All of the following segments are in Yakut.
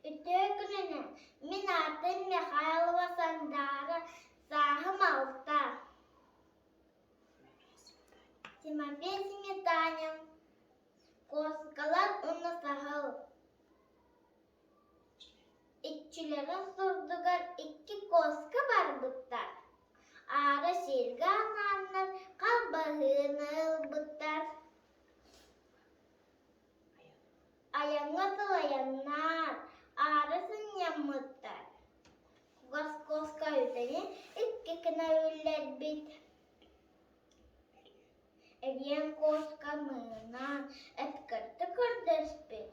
Үтүө күнүнэн! Мин аатым Михайлова Сандаара, сааһым алта. Тимофей Сметанин, Куоскалар уонна саһыл Иччилэрин сурдугар икки куоска барбыттар, аара сиргэ анааннар халбаһыыны ылбыттар Айаҥҥа сылайаннар, аара сынньаммыттар, кугас куоска үтэни икки гына үллэрбит, эриэн куоска мыынан эпкэртэ көрдөспүт,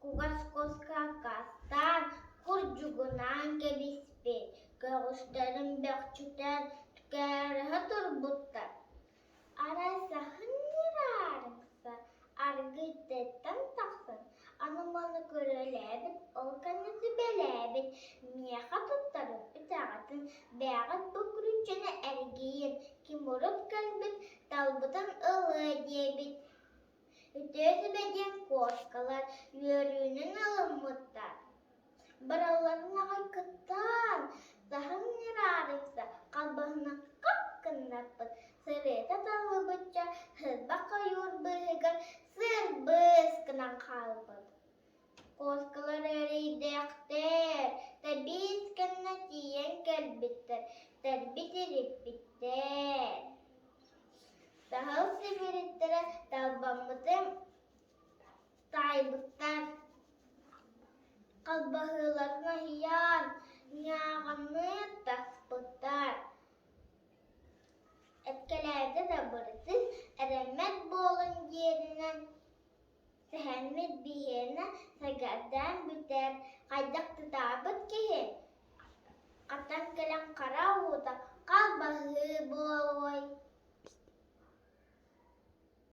кугас куоска аккаастаан курдьугунаан кэбиспит, көҕүстэрин бөхчүтэн түкээрэһэ турбуттар Арай саһын ньыраарыҥса аргыйтыттан тахсан, аны-маны көрүөлээбит, ол кэннэ сүбэлээбит: «Миэхэ туттарыҥ үтэҕитин, бэйэҕит бу күрүччэни эргийин, ким урут кэлбит, талбытын ылыа» диэбит. Үтүө сүбэ диэн куоскалар үөрүүнэн ылыммыттар Баралларын аҕай кыттаан, саһыл ньыраарыйса, халбаһына хап гыннарбыт, сырыыта таллыбычча сырбах ойуур быыһыгар сырбыс гынан хаалбыт. Куоскалар эрэйдээхтэр, тэбиэс гына тиийэн кэлбиттэр, тэрбит ириппиттэр. Саһыл сибириттэрэ талбаммытын таайбыттар Халбаһыыларын аһыйан, ньааҕыныы таспыттар Эккэлээбитэ да барытын эрэммэт буолан диэринэн сэһэммит биһиэнэ сагардаан бүтэр, хайдах тутаабыт.